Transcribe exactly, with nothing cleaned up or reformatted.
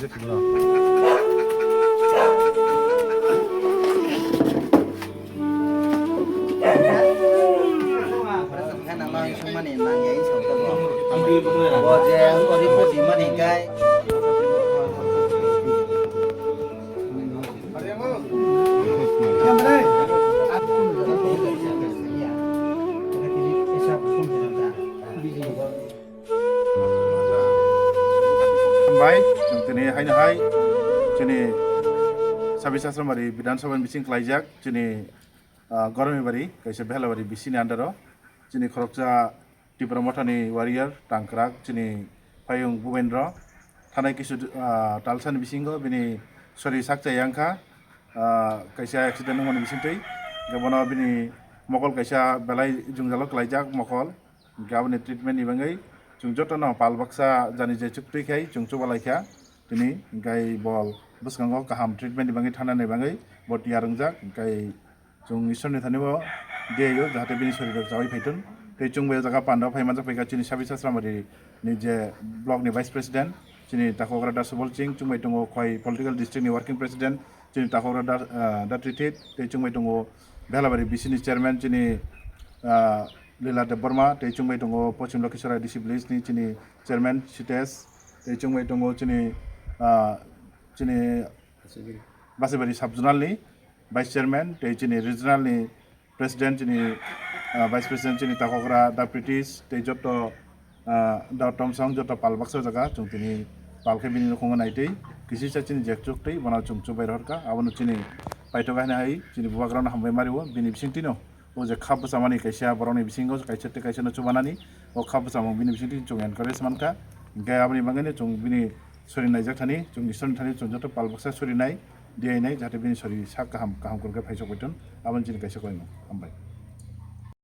Hambai, chwng tini haino hai chini Sabi Sasramari Bidhan Sabha ni bising khlaijak chini, ah, Goromibari kaisa Behalabari B C ni under o chini khoroksa Tipra Mothani warrior tangkrak chini Phayung Bubendra thanai kisu, ah, talsani bisingo bini sori sakchai wngkha, ah, kaisa accident wngmani bisingtwi. Hwnkhe bono bini mokol kaisa belai jwngjalo kwlaijak mokol. Hwnkhe aboni treatment ni bagwi chwng jotono pal baksa jani je chuktwi khai chwng chubalaikha. Tini hwnkhe bo bwskango kaham treatment ni bagwi thanani bagwi bo tiyar wngjak. Hwnkhe chwng Ishwar ni thani bo diyaio jahate bini sorirok chawi phaithun. Tei chwng bai o jaga panda phai manjak phaikha chini Sabi Sasramari ni je block ni vice president, chini Takogra Da Subol Singh, chwng bai tongo Khwai political district ni working president, chini Takogra Da, ah, Da Trithit, tei chwng bai tongo Behalabari B C ni chairman chini, ah, Lila Debbarma, tei chwng bai tongo Poschim Lokhisarai D C village ni chini chairman Sitesh, tei chwng bai tongo chini, ah, chini Basibari sub zonal ni vice chairman, tei chini regional ni president, chini, ah, vice president, chini Takogra Da Pritish, tei joto, ah, Da Tomsong, joto pal baksa jaga, chwng tini pal khe bini nukhungo naitwi, kisisa chini jekchuk tei bono chwng chubai rohorkha, abono chini paithok haino hai, chini bubagrano hambai mario, bini bisingtwino. O je kha bwchamani kaisa borokni bisingo kaisa tei kaisa no chubanani, o kha bwchamung bini bisingtwi chwng encourage mankha. Hwnkhe aboni bagwino chwng bini sori naijak thani, chwng Ishwarni thani chwng joto pal baksa sori nai, diyainai, jahate bini sori sak kaham, kaham kwrwngkhe phaisok baithun, aboni chini kaisa koimung. Hambai.